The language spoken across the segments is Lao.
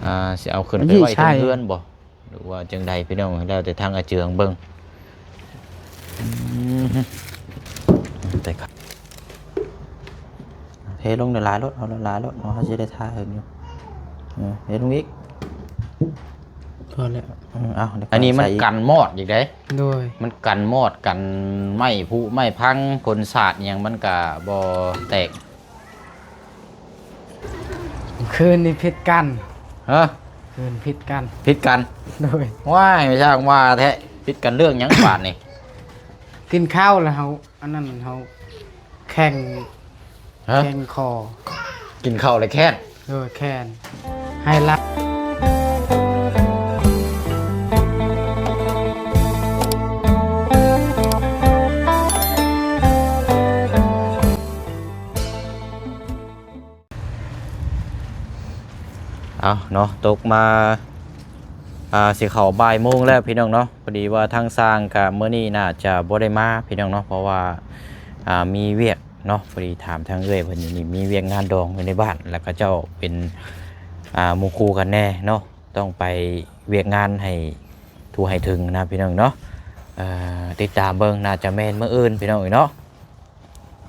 ອ່າ ຊິເອົາຂຶ້ນໄປໄວ້ເທິງເຮືອນບໍ່ ຫຼືວ່າຈັ່ງໃດພີ່ນ້ອງ? ແລ້ວແຕ່ທາງອາເຈືອງເບິ່ງ. ອືມ ແຕ່ ເທລົງຫຼາຍໆໂລດ ເອົາຫຼາຍໆໂລດ ເຮົາຊິໄດ້ຖ້າເຫິງຢູ່. ເອີ ເທລົງອີກ ພໍແລ້ວ. ເອີ ເອົາ ອັນນີ້ມັນກັນມອດອີກເດ້. ໂດຍ ມັນກັນມອດ ກັນໄມ້ຜຸໄມ້ພັງ ຝົນສາດຫຍັງມັນກະບໍ່ແຕກ. ຄືນນີ້ຜິດກັນ. ຮະ? ຄືນຜິດກັນ. ຜິດກັນ? ໂດຍ. ວ້າຍ ໄປຊ່າງວ່າແທ້ ຜິດກັນເລື່ອງຫຍັງບາດນີ້? ກິນເຂົ້າແລ້ວເຮົາ ອັນນັ້ນ ເຮົາແຂງ. ຮະ? ແຂງຄໍ. ກິນເຂົ້າແລ້ວແຄ້ນ? ໂດຍ ແຄ້ນ ໄຮລັດ. ເອົາເນາະ ຕົກມາ ອ່າ ຊິເຂົ້າບ່າຍໂມງແລ້ວພີ່ນ້ອງເນາະ. ພໍດີວ່າທາງຊ່າງກະມື້ນີ້ໜ້າຈະບໍ່ໄດ້ມາພີ່ນ້ອງເນາະ ເພາະວ່າ ອ່າ ມີວຽກເນາະ. ພໍດີຖາມທາງເອື້ອຍເພິ່ນຢູ່ນີ້ ມີວຽກງານດອງຢູ່ໃນບ້ານ ແລ້ວເຂົາເຈົ້າເປັນ ອ່າ ໝູ່ຄູ່ກັນແດ່ເນາະ ຕ້ອງໄປວຽກງານໃຫ້ທົ່ວໃຫ້ເຖິງນະພີ່ນ້ອງເນາະ. ເອີ ຕິດຕາມເບິ່ງ ໜ້າຈະແມ່ນມື້ອື່ນພີ່ນ້ອງເອີຍເນາະ.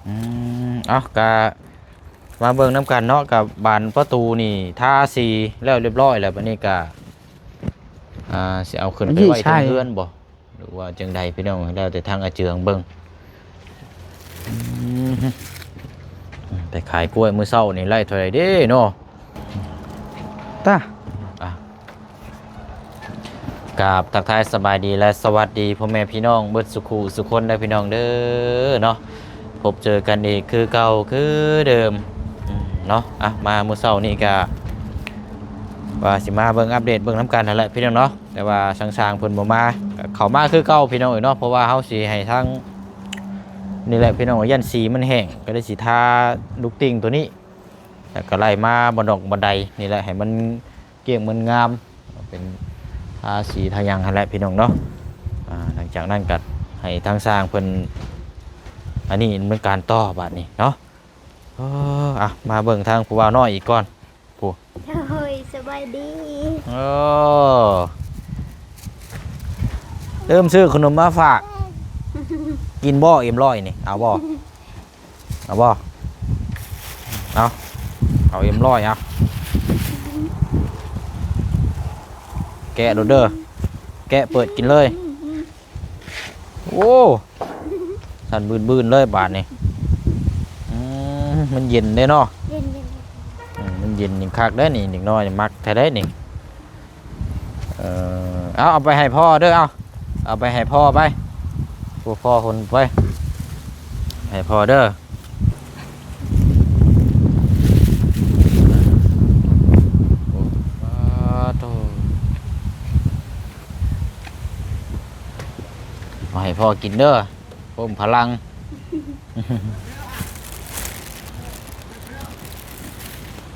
ອືມ ເອົາ ກະມາເບິ່ງນຳກັນເນາະ ກະບານປະຕູນີ້ທາສີແລ້ວຮຽບຮ້ອຍແລ້ວ ບາດນີ້ກະ ອ່າ ຊິເອົາຂຶ້ນໄປໄວ້ເທິງເຮືອນບໍ່ ຫຼືວ່າຈັ່ງໃດພີ່ນ້ອງ? ແລ້ວແຕ່ທາງອາເຈືອງເບິ່ງ. ອືມ ໄປຂາຍກ້ວຍມື້ເຊົ້ານີ້ໄດ້ເທົ່າໃດເດ້ເນາະ? ຕາ ອ່ະ ກາບທັກທາຍສະບາຍດີ ແລະ ສະຫວັດດີພໍ່ແມ່ພີ່ນ້ອງເບິດສູ່ຄູ່ສູ່ຄົນເດີພີ່ນ້ອງເດີເນາະ. ພົບເຈີກັນອີກຄືເກົ່າຄືເດີມເນາະ. ອ່ະ ມາມື້ເຊົ້ານີ້ກະວ່າຊິມາເບິ່ງອັບເດດເບິ່ງນຳກັນຫັ້ນແຫຼະພີ່ນ້ອງເນາະ ແຕ່ວ່າຊ່າງໆເພິ່ນບໍ່ມາ ກະເຂົ້າມາຄືເກົ່າພີ່ນ້ອງເອີຍເນາະ. ເພາະວ່າເຮົາຊິໃຫ້ທາງ ນີ້ແຫຼະພີ່ນ້ອງ ຢ້ານສີມັນແຫ້ງ ກະເລີຍຊິທາລູກຕິ່ງໂຕນີ້ ແລ້ວກະໄລ່ມາບັນດອກບັນໄດນີ້ແຫຼະ ໃຫ້ມັນກ້ຽງມັນງາມ ເປັນທາສີທາຫຍັງຫັ້ນແຫຼະພີ່ນ້ອງເນາະ. ອ່າ ຫຼັງຈາກນັ້ນກະໃຫ້ທາງຊ່າງເພິ່ນ ອັນນີ້ດຳເນີນການຕໍ່ບາດນີ້ເນາະ. ເອີ ອ່ະ ມາເບິ່ງທາງຜູ້ບ່າວນ້ອຍອີກກ່ອນ. ຜູ້ ໂດຍ ສະບາຍດີ. ເອີ ລືມຊື້ຂະໜົມມາຝາກ ກິນບໍ່ ເອັມຮ້ອຍນີ້ ເອົາບໍ່? ເອົາບໍ່? ເອົາ ເອົາເອັມຮ້ອຍ ເອົາ ແກະໂລດເດີ ແກະເປີດກິນເລີຍ. ໂອ້ ສັ່ນບືນໆເລີຍບາດນີ້. ອືມ ມັນເຢັນເດ້ເນາະ. ເຢັນໆ ອືມ ມັນເຢັນນີ້ຄັກເດ້ນີ້ ເດັກນ້ອຍມັກແທ້ເດ້ນີ້. ເອີ ເອົາ ເອົາໄປໃຫ້ພໍ່ເດີ ເອົາ ເອົາໄປໃຫ້ພໍ່ໄປ ຜູ້ພໍ່ພຸ້ນໄປ ໃຫ້ພໍ່ເດີ. ໂອ້ ປາໂທ້ ເອົາໃຫ້ພໍ່ກິນເດີ ເພີ່ມພະລັງ.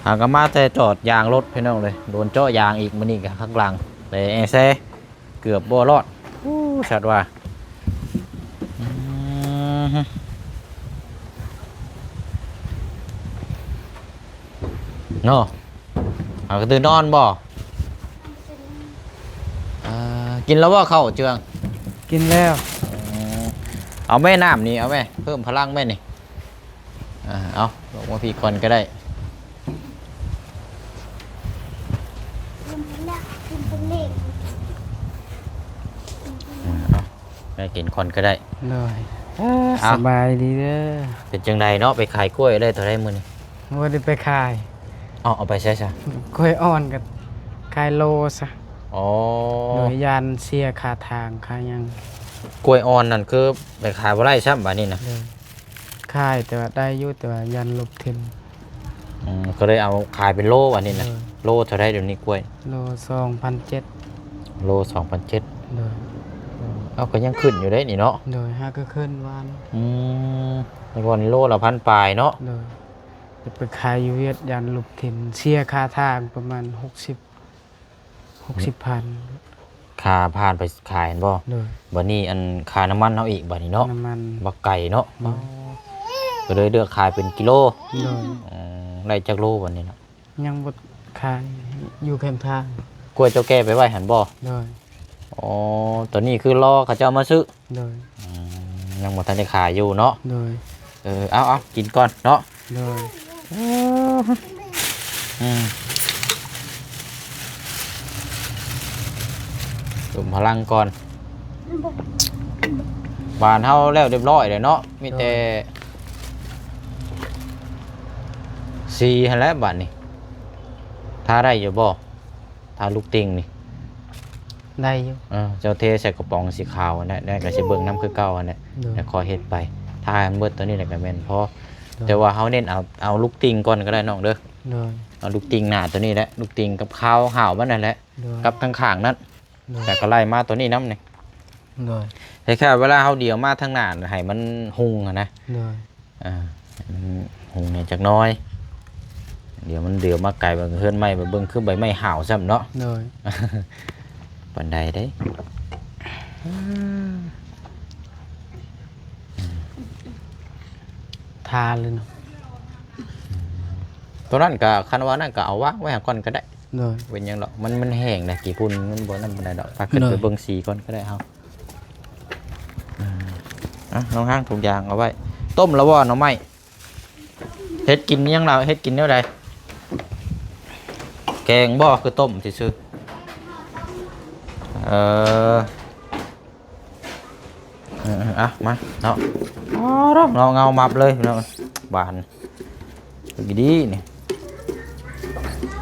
ຫາກະມາແຕ່ຈອດຢາງລົດພີ່ນ້ອງເອີຍ ໂດນເຈາະຢາງອີກ ມື້ນີ້ກະຄັກຫຼັງ ແຕ່ແອແຊ ເກືອບບໍ່ລອດ. ໂອ້ ສັດວ່າ ອືມ ເນາະ ເອົາກະຕື່ນນອນບໍ່? ເອີ ກິນແລ້ວບໍ່ເຂົ້າເຈືອງ? ກິນແລ້ວ. ເອົາແມ່ ນ້ຳນີ້ ເອົາແມ່ ເພີ່ມພະລັງແມ່ນີ້. ອ່າ ເອົາ ລົງມາພີ້ກ່ອນກະໄດ້. ອືມ ເອົາ ໄດ້ກິນກ່ອນກະໄດ້. ໂດຍ ເອົາ ສະບາຍດີເດີ. ເປັນຈັ່ງໃດເນາະ ໄປຂາຍກ້ວຍໄດ້ເທົ່າໃດມື້ນີ້? ບໍ່ໄດ້ໄປຂາຍ. ເອົາ ເອົາໄປໃສຊະ? ກ້ວຍອ່ອນກະຂາຍໂລຊະ. ອໍ ໂດຍ ຢ້ານເສຍຄ່າທາງຄ່າຫຍັງ. ກ້ວຍອ່ອນນັ້ນຄືໄປຂາຍບໍ່ໄດ້ຊ້ຳບາດນີ້ນະ? ໂດຍ ຂາຍແຕ່ວ່າໄດ້ຢູ່ ແຕ່ວ່າຢ້ານລົບຖິ້ມ. ອືມ ກະເລີຍເອົາຂາຍເປັນໂລບາດນີ້ນະ. ໂດຍ ໂລເທົ່າໃດດຽວນີ້ກ້ວຍ? ໂລສອງພັນເຈັດ. ໂລສອງພັນເຈັດ. ໂດຍ ເອົາ ກະຍັງຂຶ້ນຢູ່ເດ້ນີ້ເນາະ. ໂດຍ ຫາກະຂຶ້ນວານ. ອືມ ແຕ່ກ່ອນໂລລະພັນປາຍເນາະ. ໂດຍ ຈະໄປຂາຍຢູ່ຫວຽດຢ້ານລົບຖິ້ມ ເສຍຄ່າທາງປະມານຫົກສິບ ຫົກສິບພັນ ຄ່າຜ່ານໄປຂາຍຫັ້ນບໍ່? ໂດຍ ບາດນີ້ອັນຄ່ານ້ຳມັນເຮົາອີກບາດນີ້ເນາະ. ນ້ຳມັນ ບັກໄກ່ເນາະ. ໂດຍ ກະເລີຍເລືອກຂາຍເປັນກິໂລ. ໂດຍ ອືມ ໄດ້ຈັກໂລບາດນີ້ນະ? ຍັງບໍ່ ຂາຍຢູ່ແຄມທາງ. ກ້ວຍເຈົ້າແກ່ໄປໄວ້ຫັ້ນບໍ່? ໂດຍ. ອໍ ຕອນນີ້ຄືລໍເຂົາເຈົ້າມາຊື້. ໂດຍ. ອືມ ຍັງບໍ່ທັນໄດ້ຂາຍຢູ່ເນາະ. ໂດຍ. ເອີ ເອົາໆ ກິນກ່ອນເນາະ. ໂດຍ. ອືມ ເຕີມພະລັງກ່ອນ. ບານເຮົາແລ້ວຮຽບຮ້ອຍແລ້ວເນາະ ມີແຕ່ ໂດຍ ສີຫັ້ນແຫຼະບາດນີ້. ທາໄດ້ຢູ່ບໍ່? ທາລູກຕິ່ງນີ້ ໄດ້ຢູ່. ເອີ ເຈົ້າເທໃສ່ກະປ໋ອງສີຂາວຫັ້ນແຫຼະ ແລ້ວກໍຊິເບິ່ງນຳຄືເກົ່າຫັ້ນແຫຼະ. ໂດຍ. ແລ້ວຄ່ອຍເຮັດໄປ ທາໃຫ້ມັນເບິດຕົວນີ້ແຫຼະກໍແມ່ນພໍ. ໂດຍ. ແຕ່ວ່າເຮົາເນັ້ນເອົາ ເອົາລູກຕິ່ງກ່ອນກໍໄດ້ນ້ອງເດີ. ໂດຍ. ເອົາລູກຕິ່ງໜ້າຕົວນີ້ແຫຼະ ລູກຕິ່ງກັບຄາວຫາວມັນນັ້ນແຫຼະ. ໂດຍ. ກັບທາງຂ້າງນັ້ນ. ໂດຍ. ແລ້ວກໍໄລ່ມາຕົວນີ້ນຳນີ້. ໂດຍ. ຄ້າຍໆເວລາເຮົາດຽວມາທາງໜ້າໃຫ້ມັນຮຸ່ງຫັ້ນນະ. ໂດຍ. ອ່າ ໃຫ້ມັນຮຸ່ງແດ່ຈັກໜ້ອຍ ດຽວມັນດຽວມາໄກ ບາງເຮືອນໃໝ່ ບາງເບິ່ງຄືໃບໄມ້ຫາວຊ້ຳເນາະ. ໂດຍ. ປານໃດເດ້. ທາເລີຍເນາະ. ຕົວນັ້ນກໍ ຄັນວ່ານັ້ນກໍເອົາວາງໄວ້ຫັ້ນກ່ອນກໍໄດ້. ໂດຍ. ເປັນຫຍັງດອກ ມັນ ມັນແຫ້ງນະ ຂີ້ຝຸ່ນມັນບໍ່ນັ້ນປານໃດດອກ. ພາຂຶ້ນ ໂດຍ ໄປເບິ່ງສີກ່ອນກໍໄດ້ເຮົາ. ອືມ ອ່ະ ນ້ອງຫ້າງ ທຸກຢ່າງເອົາໄວ້. ຕົ້ມແລ້ວບໍ່ໜໍ່ໄມ້? ເຮັດກິນຫຍັງລາວ ເຮັດກິນແນວໃດ? ແກງບໍ່ ຄືຕົ້ມຊື່ໆ? ເອີ ເອີ ເອີ ອ່ະ ມາເນາະ. ອໍ ເນາະ ເງົາມັບເລີຍພີ່ນ້ອງ ບານ. ດີໆ ນີ້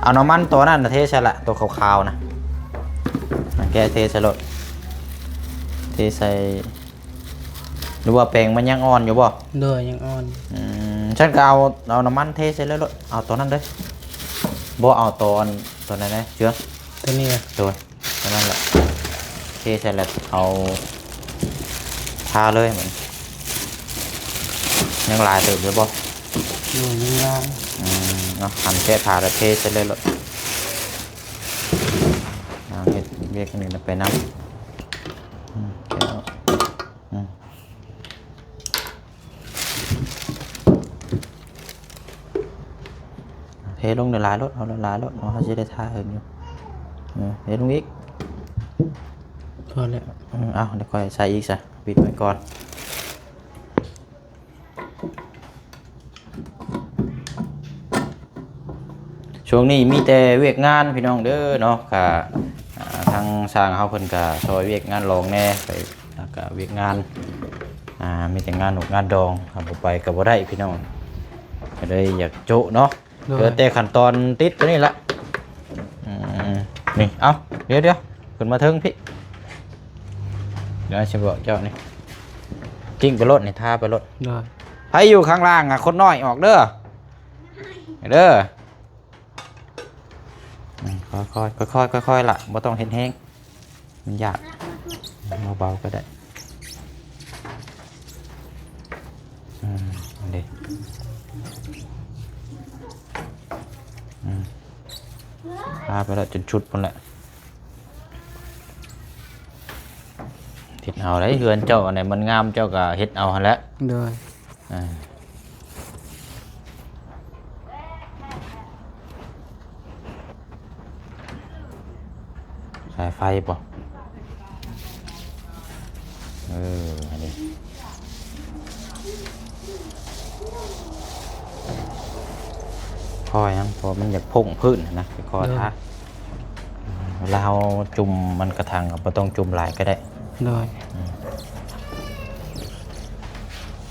ເອົານ້ຳມັນຕົວນັ້ນນະເທໃສ່ລະ ຕົວຂາວໆ ນະ ແກະເທໃສ່ໂລດ ເທໃສ່. ຫຼືວ່າແປ້ງມັນຍັງອ່ອນຢູ່ບໍ່? ໂດຍ ຍັງອ່ອນ. ອືມ ຊັ້ນກໍເອົາ ເອົານ້ຳມັນເທໃສ່ເລີຍໂລດ ເອົາຕົວນັ້ນເດີ. ບໍ່ ເອົາຕົວ ຕົວນັ້ນເດີ ເຈື່ອງ ຕົວນີ້ ຕົວ ຕົວນັ້ນແຫຼະ ເທໃສ່ແລ້ວເອົາທາເລີຍ. ມັນຍັງຫຼາຍເຕີບຢູ່ບໍ່? ໂດຍ ຍັງຫຼາຍ. ອືມ ເນາະ ຫັ້ນແກະຜ້າແລ້ວເທໃສ່ເລີຍໂລດ. ນາງເຮັດວຽກນີ້ນະໄປນຳ. ອືມ ແກະອອກ ອືມ ເທລົງຫຼາຍໆໂລດ ເອົາຫຼາຍໆໂລດ ເຮົາຊິໄດ້ຖ້າເຫິງຢູ່. ເອີ ເທລົງອີກ ພໍແລ້ວ. ອືມ ເອົາ ດຽວຂ້ອຍໃສ່ອີກຊະ ປິດໄວ້ກ່ອນ. ຊ່ວງນີ້ມີແຕ່ວຽກງານພີ່ນ້ອງເດີເນາະ. ກະ ອ່າ ທາງຊ່າງເຮົາເພິ່ນກະຊ່ອຍວຽກງານລອງແດ່ ໄປ ແລ້ວກະວຽກງານ ອ່າ ມີແຕ່ງານນົກງານດອງ ຖ້າບໍ່ໄປກໍບໍ່ໄດ້ພີ່ນ້ອງ ກໍເລີຍຢາກໂຈະເນາະ. ໂດຍ. ເຫຼືອແຕ່ຂັ້ນຕອນຕິດຕົວນີ້ລະ. ອືມ ນີ້ ເອົາ ດຽວໆ ຂຶ້ນມາເທິງພີ້ ດຽວຊິບອກເຈົ້ານີ້ ກິ້ງໄປໂລດນີ້ ທາໄປໂລດ. ໂດຍ. ໃຜຢູ່ຂ້າງລ່າງອະ ຄົນນ້ອຍອອກເດີ ເດີ. ອືມ ຄ່ອຍໆ ຄ່ອຍໆ ຄ່ອຍໆລະ ບໍ່ຕ້ອງເຮັດແຮງ ມັນຍາກ ເບົາໆກໍໄດ້. ອືມ ອັນນີ້ ອືມ ທາໄປແລ້ວຈົນຊຸດພຸ້ນແຫຼະ. ເຮັດເອົາໄດ໋ ເຮືອນເຈົ້າອັນໃດມັນງາມ ເຈົ້າກໍເຮັດເອົາຫັ້ນແຫຼະ. ໂດຍ. ອ່າ ສາຍໄຟບໍ່? ເອີ ອັນນີ້ ຄ່ອຍນຳ ເພາະມັນຢາກພົ້ງພື້ນນະ ຄ່ອຍ ໂດຍ ທາ. ເວລາເຮົາຈຸ່ມມັນກະຖາງ ກໍບໍ່ຕ້ອງຈຸ່ມຫຼາຍກໍໄດ້. ໂດຍ. ອືມ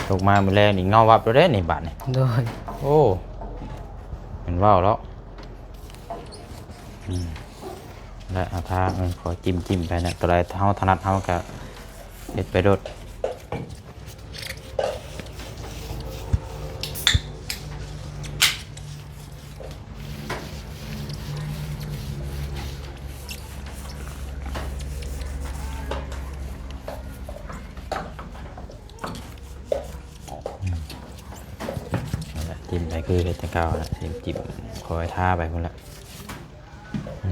ຕົກມາມື້ແລງນີ້ເງົາວັບໂລດເດ້ນີ້ບາດນີ້. ໂດຍ. ໂອ້ ແມ່ນເວົ້າແລ້ວ. ອືມ ແລະ ເອົາທາ ເອີ ຂໍຈິ້ມໆໄປນະ ຕົວໃດເຮົາຖະໜັດເຮົາກະເຮັດໄປໂລດ. ນັ້ນແຫຼະ ຈິ້ມໄປຄືເຮັດແຕ່ເກົ່ານະ ຈິ້ມໆ ຄ່ອຍທາໄປພຸ້ນແຫຼະ.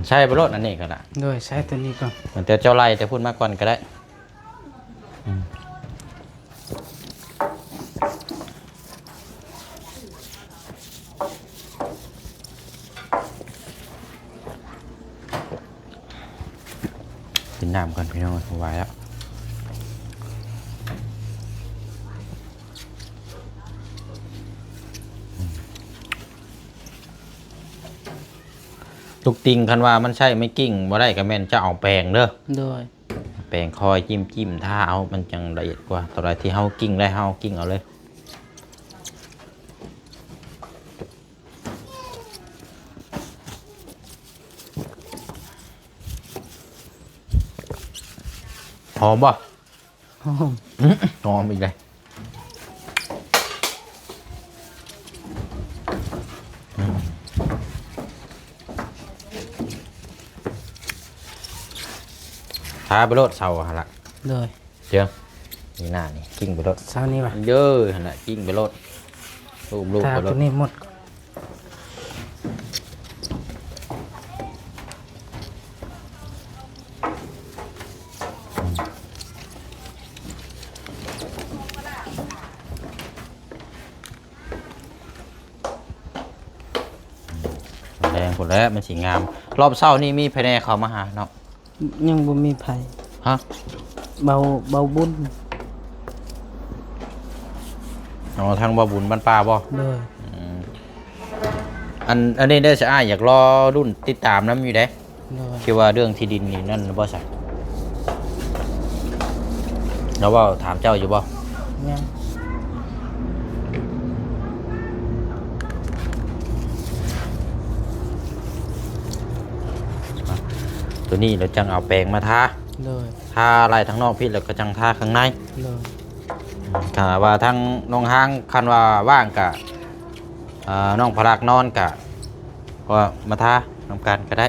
ໃສ່ໄປໂລດອັນນີ້ກໍໄດ້. ໂດຍ ໃສ່ຕົວນີ້ກ່ອນ. ແຕ່ເຈົ້າໄລ່ແຕ່ພຸ້ນມາກ່ອນກໍໄດ້. ອືມ. ອືມ. ກິນນ້ຳກ່ອນພີ່ນ້ອງ ບໍ່ໄຫວແລ້ວ. ລູກຕິ່ງ ຄັນວ່າມັນໃຊ້ໄມ້ກິ້ງບໍ່ໄດ້ ກໍແມ່ນເຈົ້າເອົາແປງເດີ. ໂດຍ. ແປງຄ່ອຍຈິ້ມໆ ທາເອົາ ມັນຈັ່ງລະອຽດກວ່າ. ຕົວໃດທີ່ເຮົາກິ້ງໄດ້ ເຮົາກິ້ງເອົາເລີຍ. ຫອມບໍ່? ຫອມ. ຫອມອີກເດ້. ທາໄປໂລດເສົາຫັ້ນລະ. ໂດຍ. ເຈີ ນີ້ໜ້ານີ້ ກິ້ງໄປໂລດ. ເສົານີ້ຫວາ? ເອີ ຫັ້ນລະ ກິ້ງໄປໂລດ. ລູບໆ ໄປໂລດ. ທາໂຕນີ້ໝົດ. ແລງພຸ້ນແຫຼະ ມັນຊິງາມ. ລອບເຊົ້ານີ້ມີໃຜແດ່ເຂົ້າມາຫາເນາະ? ຍັງບໍ່ມີໃຜ. ຮະ? ເບົາ ເບົາບຸນ. ອໍ ທາງເບົາບຸນບ້ານປ່າບໍ່? ໂດຍ. ອືມ ອັນ ອັນນີ້ໄດ້ສະອ້າຍ ຢາກລໍລຸ້ນຕິດຕາມນຳຢູ່ເດ້. ໂດຍ. ຄິດວ່າເລື່ອງທີ່ດິນນີ້ນັ້ນບໍ່ຊະ? ລາວເວົ້າຖາມເຈົ້າຢູ່ບໍ່? ຍັງ. ຕົວນີ້ລາວຈັ່ງເອົາແປງມາທາ. ໂດຍ. ທາໄລ່ທາງນອກພີ້ ແລ້ວກໍຈັ່ງທາຂ້າງໃນ. ໂດຍ. ຖ້າວ່າທາງນ້ອງຮາງ ຄັນວ່າວ່າງກະ ເອີ ນ້ອງພະລັກນອນກະ ກໍມາທານຳກັນກໍໄດ້.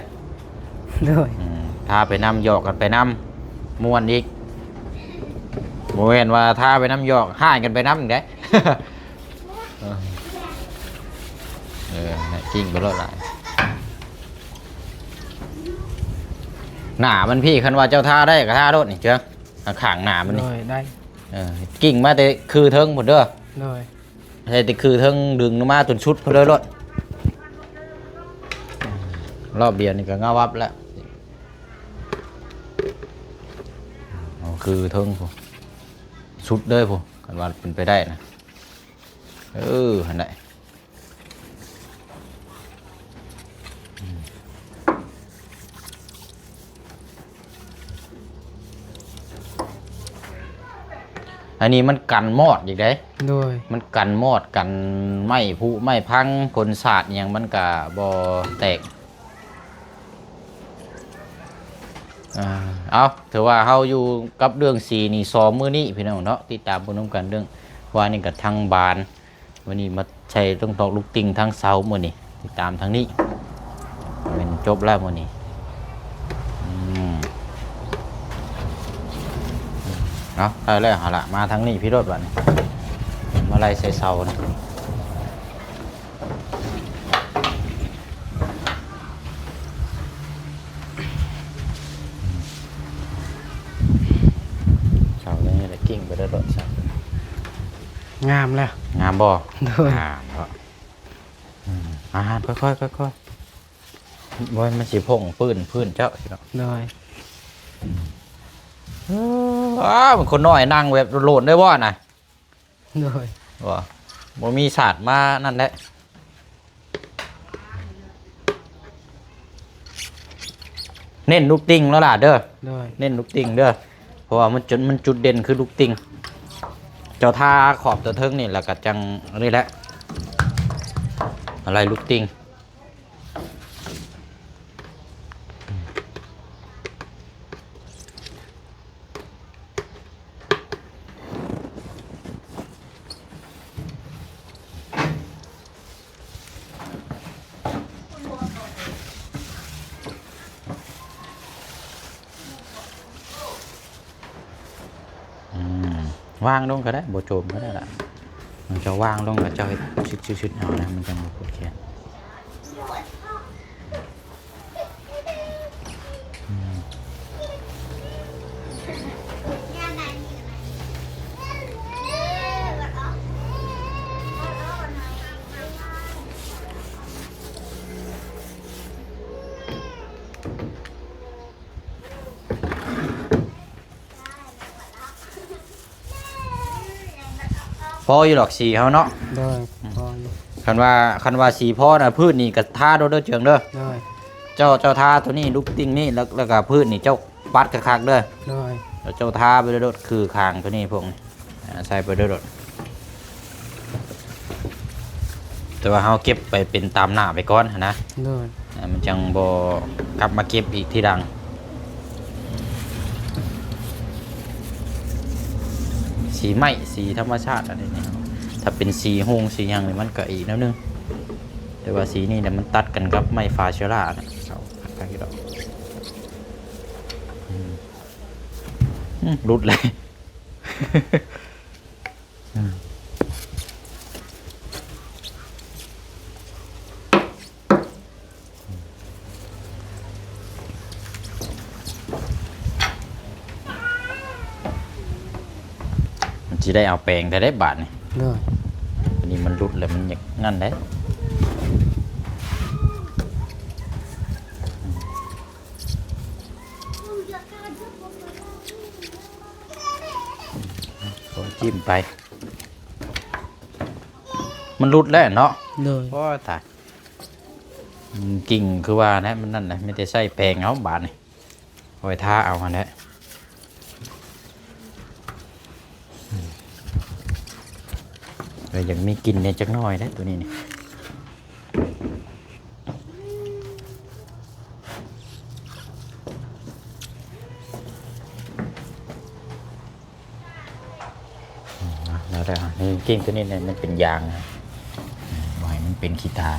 ໂດຍ. ອືມ ທາໄປນຳ ຢອກກັນໄປນຳ ມ່ວນອີກ. ບໍ່ແມ່ນວ່າທາໄປນຳ ຢອກຮ້າຍກັນໄປນຳອີກເດ້. ເອີ ເອີ ກິ້ງໄປໂລດຫຼາຍ. ໜ້າມັນພີ້ ຄັນວ່າເຈົ້າທາໄດ້ກໍທາໂລດນີ້ເຈີ ຂ້າງໜ້າມັນນີ້. ໂດຍ ໄດ້. ເອີ ກິ້ງມາແຕ່ຄືເທິງພຸ້ນເດີ. ໂດຍ. ໃສ່ແຕ່ຄືເທິງ ດຶງລົງມາຈົນສຸດພຸ້ນເລີຍໂລດ. ລອບດຽວນີ້ກໍງາວັບແລ້ວ. ເອົາຄືເທິງພຸ້ນ ສຸດເລີຍພຸ້ນ ຄັນວ່າເປັນໄປໄດ້ນະ. ເອີ ຫັ້ນແຫຼະ. ອັນນີ້ມັນກັນມອດອີກເດ້. ໂດຍ. ມັນກັນມອດ ກັນໄມ້ຜຸໄມ້ພັງ ຝົນສາດອີ່ຫຍັງມັນກະບໍ່ແຕກ. ອ່າ ເອົາ ຖືວ່າເຮົາຢູ່ກັບເລື່ອງສີນີ້ສອງມື້ນີ້ພີ່ນ້ອງເນາະ ຕິດຕາມເບິ່ງນຳກັນ. ເລື່ອງວ່ານີ້ກະທັງບານ ມື້ນີ້ມາໃສ່ຕົງຕອກລູກຕິ່ງທາງເສົາມື້ນີ້ ຕິດຕາມທາງນີ້ ແມ່ນຈົບແລ້ວມື້ນີ້. ອືມ ເອົາ ໄດ້ແລ້ວຫັ້ນລະ ມາທາງນີ້ພີ້ໂລດບັດນີ້ ມາໄລ່ໃສ່ເສົານີ້. ເສົານີ້ລະກິ້ງໄປເລີຍໂລດ ງາມແລ້ວ. ງາມບໍ່? ໂດຍ. ງາມເນາະ. ອືມ ອ່າ ຄ່ອຍໆ ຄ່ອຍໆ ບໍ່ ມັນຊິພົງພື້ນ ພື້ນເຈົ້າ. ໂດຍ. ເອີ ອ້າວ ຄົນນ້ອຍນັ່ງແບບໂລນໄດ້ບໍ່ນະ? ໂດຍ. ບໍ່ ບໍ່ມີສາດມານັ້ນແຫຼະ. ເນັ້ນລູກຕິ່ງແລ້ວຫຼະເດີ. ໂດຍ. ເນັ້ນລູກຕິ່ງເດີ ເພາະວ່າມັນຈຸດ ມັນຈຸດເດັ່ນຄືລູກຕິ່ງ. ເຈົ້າທາຂອບຕົວເທິງນີ້ ແລ້ວກໍຈັ່ງອັນນີ້ແຫຼະ ອາໄລ່ລູກຕິ່ງ. ອືມ ວາງລົງກໍໄດ້ ບໍ່ໂຈມກໍໄດ້ລະ. ມັນຈະວາງລົງແລ້ວເຈົ້າເຮັດຊຶດໆ ເອົານະ ມັນຈັ່ງບໍ່ປົວດແຂນ. ອືມ. ພໍຢູ່ດອກສີເຮົາເນາະ. ໂດຍ ອືມ ພໍຢູ່. ຄັນວ່າ ຄັນວ່າສີພໍນະ ພື້ນນີ້ກໍທາໂດດເດີເຈີງເດີ. ໂດຍ ເຈົ້າ ເຈົ້າທາໂຕນີ້ ລູກຕິ່ງນີ້ ແລ້ວ ແລ້ວກໍພື້ນນີ້ເຈົ້າປັດຄັກໆເດີ. ໂດຍ ແລ້ວເຈົ້າທາໄປໂດດໆ ຄືຄາງໂຕນີ້ພວກນີ້ ອ່າ ໃສ່ໄປໂດດໆ ແຕ່ວ່າເຮົາເກັບໄປເປັນຕາມໜ້າໄປກ່ອນຫັ້ນນະ. ໂດຍ ອ່າ ມັນຈັ່ງບໍ່ກັບມາເກັບອີກທີຫຼັງ. ສີໄມ້ ສີທຳມະຊາດອັນນີ້ນີ້ ຖ້າເປັນສີຮຸ່ງສີຫຍັງນີ້ມັນກໍອີກແນວໜຶ່ງ ແຕ່ວ່າສີນີ້ນະ ມັນຕັດກັນກັບໄມ້ຟາເຊື້ອລານະ ເອົາຄັກຢູ່ດອກ. ອືມ ອືມ ຫຼຸດເລີຍ. ອືມ ມັນຊິໄດ້ເອົາແປງແທ້ເດ້ບາດນີ້. ໂດຍ ອັນນີ້ມັນຫຼຸດແລ້ວ ມັນຢາກນັ້ນເດ້. ອືມ ຂໍຈິ້ມໄປ ມັນຫຼຸດແລ້ວເນາະ. ໂດຍ ໂອ້ຍ ຕາຍ. ອືມ ກິ່ງຄືວ່າແຫຼະ ມັນນັ້ນນະ ມີແຕ່ໃຊ້ແປງເອົາບາດນີ້ ເອົາໄວ້ທາເອົາຫັ້ນແຫຼະ. ອືມ ກໍຍັງມີກິ່ນແດ່ຈັກໜ້ອຍເດ້ໂຕນີ້ນີ້. ອືມ ແລ້ວ ແລ້ວ ນີ້ ກິ່ງໂຕນີ້ນີ້ ມັນເປັນຢາງນະ ບໍ່ໃຫ້ມັນເປັນຂີ້ຕາ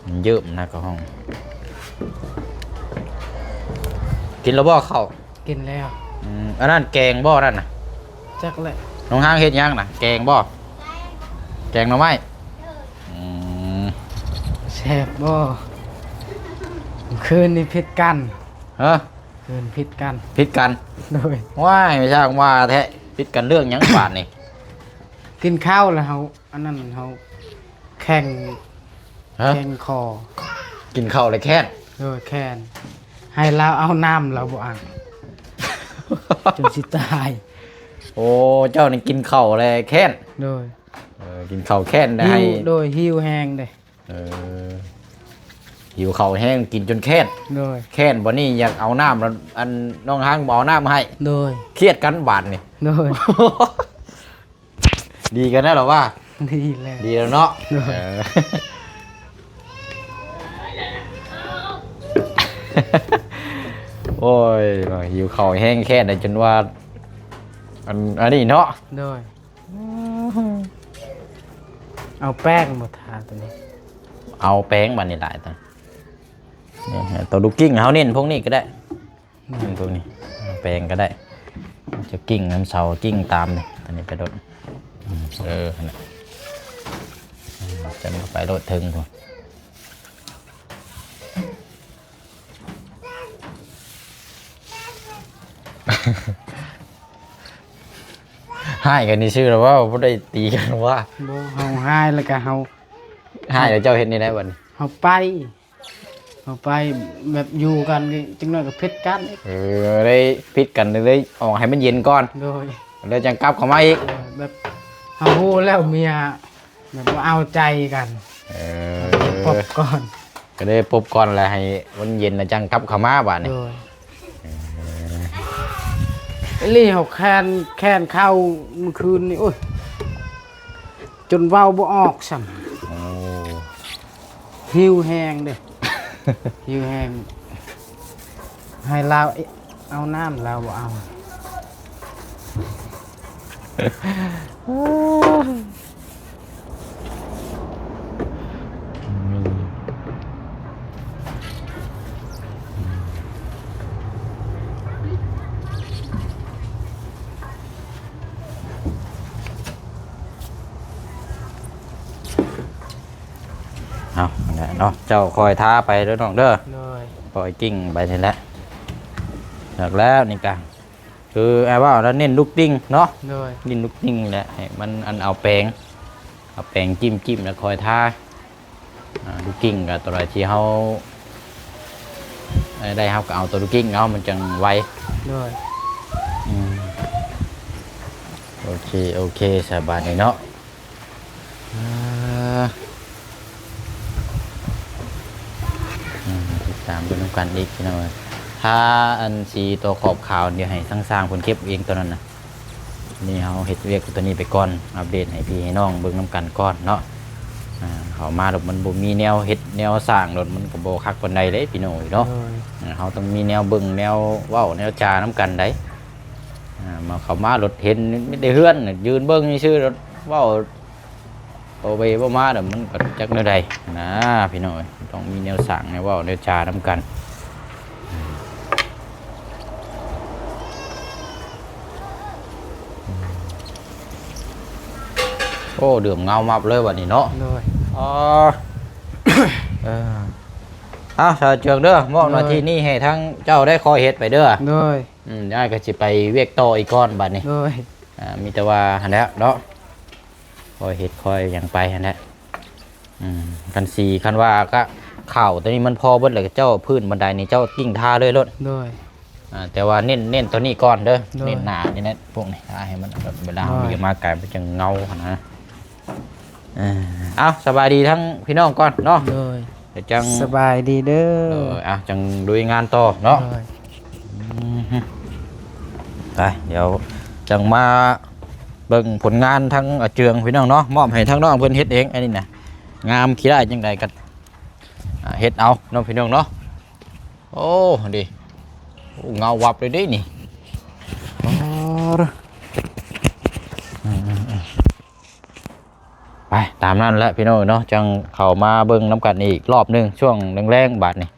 ມັນເຢີ້ມນະ ກະຫ້ອງ. ກິນແລ້ວບໍ່ເຂົ້າ? ກິນແລ້ວ. ອືມ ອັນນັ້ນແກງບໍ່ນັ້ນນະ? ຈັກແຫຼະ. ນ້ອງຮາງເຮັດຫຍັງນະ? ແກງບໍ່? ແກງໜໍ່ໄມ້? ອືມ ແຊບບໍ່? ມື້ຄືນນີ້ຜິດກັນ. ຮະ? ຄືນຜິດກັນ. ຜິດກັນ? ໂດຍ. ວ້າຍ ຊ່າງວ່າແທ້ ຜິດກັນເລື່ອງຫຍັງບາດນີ້? ກິນເຂົ້າແລ້ວເຮົາ ອັນນັ້ນ ເຮົາແຂງ. ຮະ? ແຂງຄໍ. ກິນເຂົ້າແລ້ວແຄ້ນ? ໂດຍ ແຄ້ນ ໃຫ້ລາວເອົານ້ຳລາວບໍ່ເອົາ ຈົນຊິຕາຍ. ໂອ້ ເຈົ້ານີ້ກິນເຂົ້າແລ້ວແຄ້ນ? ໂດຍ. ເອີ ກິນເຂົ້າແຄ້ນໄດ້ ຫິວ ໃຫ້ ໂດຍ ຫິວແຮງເດ້. ເອີ ຫິວເຂົ້າແຮງ ກິນຈົນແຄ້ນ. ໂດຍ. ແຄ້ນບໍ່ນີ້ ຢາກເອົານ້ຳ ອັນນ້ອງຮັງບໍ່ເອົານ້ຳໃຫ້. ໂດຍ. ຄຽດກັນບາດນີ້. ໂດຍ. ດີກັນແລ້ວລະວ່າ. ດີແລ້ວ. ດີແລ້ວເນາະ. ໂດຍ. ເອີ ໂອ້ຍ ຫິວເຂົ້າແຮງ ແຄ້ນໄດ້ຈົນວ່າ ອັນ ອັນນີ້ເນາະ. ໂດຍ. ເອົາແປ້ງບໍ່ທາຕົວນີ້? ເອົາແປ້ງບາດນີ້ຫຼາຍຕົວນີ້ ຕົວລູກກິ່ງ ເຮົາເນັ້ນພວກນີ້ກໍໄດ້. ອືມ ເນັ້ນພວກນີ້ ເອົາແປ້ງກໍໄດ້ ຈະກິ່ງນຳເສົາ ກິ່ງຕາມນີ້ ຕົວນີ້ໄປໂລດ. ອືມ ເອີ ຫັ້ນແຫຼະ ອືມ ຈະໄປໂລດເທິງພຸ້ນ. ຮ້າຍກັນຊື່ໆ ລະເວົ້າ ບໍ່ໄດ້ຕີກັນວ່າ. ບໍ່ ເຮົາຮ້າຍແລ້ວກະເຮົາ ຮ້າຍແລ້ວເຈົ້າເຮັດແນວໃດບັດນີ້? ເຮົາໄປ ເຮົາໄປແບບຢູ່ກັນ ຈັກໜ້ອຍກໍຜິດກັນອີກ. ເອີ ໄດ້ຜິດກັນ ໄດ້ອອກໃຫ້ມັນເຢັນກ່ອນ. ໂດຍ. ແລ້ວຈັ່ງກັບເຂົ້າມາອີກ. ໂດຍ ແບບເຮົາຮູ້ແລ້ວເມຍ ແບບວ່າເອົາໃຈກັນ. ເອີ ປົບກ່ອນ ກໍໄດ້ປົບກ່ອນ ແລ້ວໃຫ້ມັນເຢັນ ແລ້ວຈັ່ງກັບເຂົ້າມາບາດນີ້. ໂດຍ. ເອີ ອີ່ຫຼີ ເຮົາແຄ້ນ ແຄ້ນເຂົ້າມື້ຄືນນີ້ ໂອ້ຍ ຈົນເວົ້າບໍ່ອອກຊ້ຳ. ໂອ້ ຫິວແຮງເດ້ ຫິວແຮງ ໃຫ້ລາວເອົານ້ຳ ລາວບໍ່ເອົາ. ເອົາ ນັ້ນແຫຼະເນາະ ເຈົ້າຄ່ອຍທາໄປເດີນ້ອງເດີ. ໂດຍ. ປ່ອຍກິ່ງໄປນີ້ແຫຼະ ເລິກແລ້ວນີ້ກະ ຄືອ້າຍເວົ້າແລ້ວ ເນັ້ນລູກຕິ່ງເນາະ. ໂດຍ. ເນັ້ນລູກຕິ່ງແຫຼະ ໃຫ້ມັນອັນ ເອົາແປງ ເອົາແປງຈິ້ມໆ ແລ້ວຄ່ອຍທາ. ອ່າ ລູກກິ່ງກໍຕົວໃດທີ່ເຮົາໄດ້ ເຮົາກໍເອົາຕົວລູກກິ່ງເອົາ ມັນຈັ່ງໄວ. ໂດຍ. ອືມ. ໂອເຄ ໂອເຄ ສະບາຍດີເນາະ. ອ່າ ອືມ ຕິດຕາມເບິ່ງນຳກັນອີກພີ່ນ້ອງເອີຍ. ທາອັນສີຕົວຂອບຂາວ ດຽວໃຫ້ຊ່າງໆເພິ່ນເກັບເອງຕົວນັ້ນນະ. ນີ້ເຮົາເຮັດວຽກຕົວນີ້ໄປກ່ອນ ອັບເດດໃຫ້ພີ່ໃຫ້ນ້ອງເບິ່ງນຳກັນກ່ອນເນາະ. ອ່າ ເຂົ້າມາແລ້ວມັນບໍ່ມີແນວເຮັດແນວສ້າງໂລດ ມັນກໍບໍ່ຄັກປານໃດເດ້ພີ່ນ້ອງເອີຍເນາະ. ໂດຍ ອ່າ ເຮົາຕ້ອງມີແນວເບິ່ງແນວເວົ້າແນວຈານຳກັນໃດ໋. ອ່າ ມາ ເຂົ້າມາໂລດເຫັນມີແຕ່ເຮືອນ ຢືນເບິ່ງຊື່ໆໂລດ ເວົ້າ ບໍ່ໄປບໍ່ມາ ແລ້ວມັນກໍຈັກແນວໃດນະພີ່ນ້ອງເອີຍ. ຕ້ອງມີແນວສ້າງແນວເວົ້າແນວຈານຳກັນ. ໂອ້ ເຫຼື້ອມເງົາມັບເລີຍບັດນີ້ເນາະ. ໂດຍ ອໍ ເອີ ເອົາ ສາວເຈືອງເດີ ມອບໜ້າທີ່ນີ້ໃຫ້ທາງເຈົ້າໄດ້ຄອຍເຮັດໄປເດີ. ໂດຍ ອືມ ອ້າຍກໍຊິໄປວຽກຕໍ່ອີກກ່ອນບັດນີ້. ໂດຍ ອ່າ ມີແຕ່ວ່າຫັ້ນແຫຼະເນາະ ຄອຍເຮັດຄອຍຫຍັງໄປຫັ້ນແຫຼະ. ອືມ ຄັນສີ ຄັນວ່າກະ ຂາວຕົວນີ້ມັນພໍເບິດແລ້ວ ເຈົ້າພື້ນບັນໄດນີ້ເຈົ້າກິ້ງທາເລີຍໂລດ. ໂດຍ ອ່າ ແຕ່ວ່າເນັ້ນ ເນັ້ນຕົວນີ້ກ່ອນເດີ. ໂດຍ ເນັ້ນໜ້ານີ້ແຫຼະ ພວກນີ້ ອ່າ ໃຫ້ມັນແບບເວລາ ໂດຍ ເຮົາມີຫຍັງມາກາຍມັນຈັ່ງເງົາຫັ້ນນະ. ເອີ ເອົາ ສະບາຍດີທັງພີ່ນ້ອງກ່ອນເນາະ. ໂດຍ ດຽວຈັ່ງ ສະບາຍດີເດີ. ເອີ ອ່ະ ຈັ່ງລຸຍງານຕໍ່ເນາະ. ໂດຍ ອືມ ໄປ ດຽວຈັ່ງມາເບິ່ງຜົນງານທາງອາເຈືອງພີ່ນ້ອງເນາະ. ມອບໃຫ້ທາງນ້ອງເພິ່ນເຮັດເອງ ອັນນີ້ນະ ງາມຂີ້ຮ້າຍຈັ່ງໃດກໍ ອ່າ ເຮັດເອົາເນາະພີ່ນ້ອງເນາະ. ໂອ້ ດີ ໂອ້ ເງົາວັບເລີຍເດ້ນີ້. ອໍ ໄປ ຕາມນັ້ນແຫຼະພີ່ນ້ອງເນາະ. ຈັ່ງເຂົ້າມາເບິ່ງນຳກັນອີກລອບໜຶ່ງ ຊ່ວງແລງໆບາດນີ້.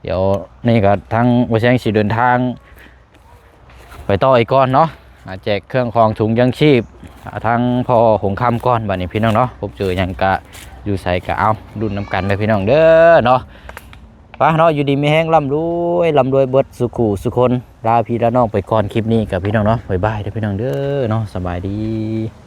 ດຽວນີ້ກໍທາງບໍ່ແຊງຊິເດີນທາງໄປຕໍ່ອີກກ່ອນເນາະ. ອ່າ ແຈກເຄື່ອງຂອງ ຖົງຢາງຊີບ ອ່າ ທາງພໍ່ຫົງຄຳກ່ອນ ບາດນີ້ພີ່ນ້ອງເນາະ. ພົບເຈີຫຍັງກະ ຢູ່ໃສກະເອົາ ລຸ້ນນຳກັນເດີພີ່ນ້ອງເດີເນາະ. ໄປເນາະ ຢູ່ດີມີແຮງ ລ່ຳລວຍ ລ່ຳລວຍເບິດສູ່ຄູ່ສູ່ຄົນ. ລາພີ່ລານ້ອງໄປກ່ອນ ຄລິບນີ້ກັບພີ່ນ້ອງເນາະ. ບາຍບາຍເດີພີ່ນ້ອງເດີເນາະ. ສະບາຍດີ.